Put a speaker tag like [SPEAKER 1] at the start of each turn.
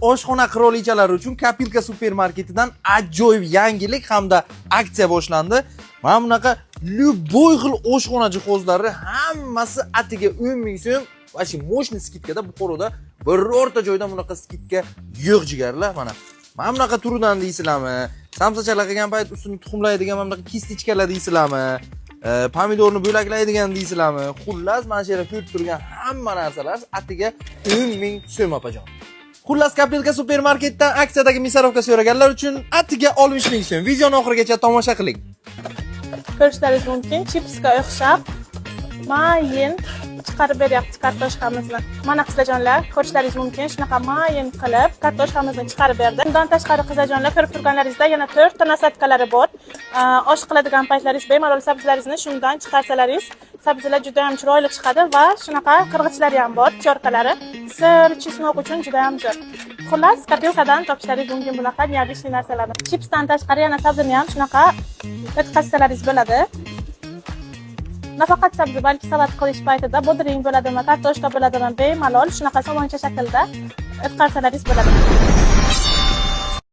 [SPEAKER 1] Oshxona qirolichalari uchun Kopilka supermarketidan ajoyib yangilik hamda aksiya boshlandi. Mana bunaqa любой xil oshxona jihozlari hammasi atiga 10 ming so'm, вообще мощный скидка da. Buxoroda birorta joyda bunaqa скидка yo'q, jigarlar, mana. Mana bunaqa turidan deysizlarmi? Samsachalar qilgan payt ustini tuxumlaydigan mana bunaqa кисточка lar deysizlarmi? Pomidorni bo'laklaydigan deysizlarmi? Xullas, mana shu yerda ko'rib turgan hamma narsalar atiga 10 ming so'm, opajon. Xullas, Kopilka supermarketdan aksiyadagi мясорубка so'raganlar uchun atiga 60 ming so'm. Videoni oxirigacha tomosha qiling.
[SPEAKER 2] Ko'rishlaringiz mumkin, chipsga o'xshab mayin chiqarib beryapti kartoshkamizni. Mana, qizlarjonlar, ko'rishlaringiz mumkin, shunaqa mayin qilib kartoshkamizni chiqarib berdi. Bundan tashqari, qizlarjonlar, ko'rib turganlaringizda yana to'rtta насадка lari bor. Osh qiladigan paytlaringiz bemalol sabzilaringizni shundan chiqarsalaringiz, sabzilar juda ham chiroyli chiqadi va shunaqa qirg'ichlari ham bor, тёрка lari. Сыр, чеснок uchun juda ham zo'r. Xullas, Kopilkadan topishlaringiz mumkin bunaqa необычный narsalarni. Chipsdan tashqari yana sabzini ham shunaqa o'tkazsalaringiz bo'ladi. Nafaqat sabzi, balki salat qilish paytida bodring bo'ladimi, kartoshka bo'ladimi, bemalol shunaqa somoncha shaklda o'tkazsalaringiz bo'ladi.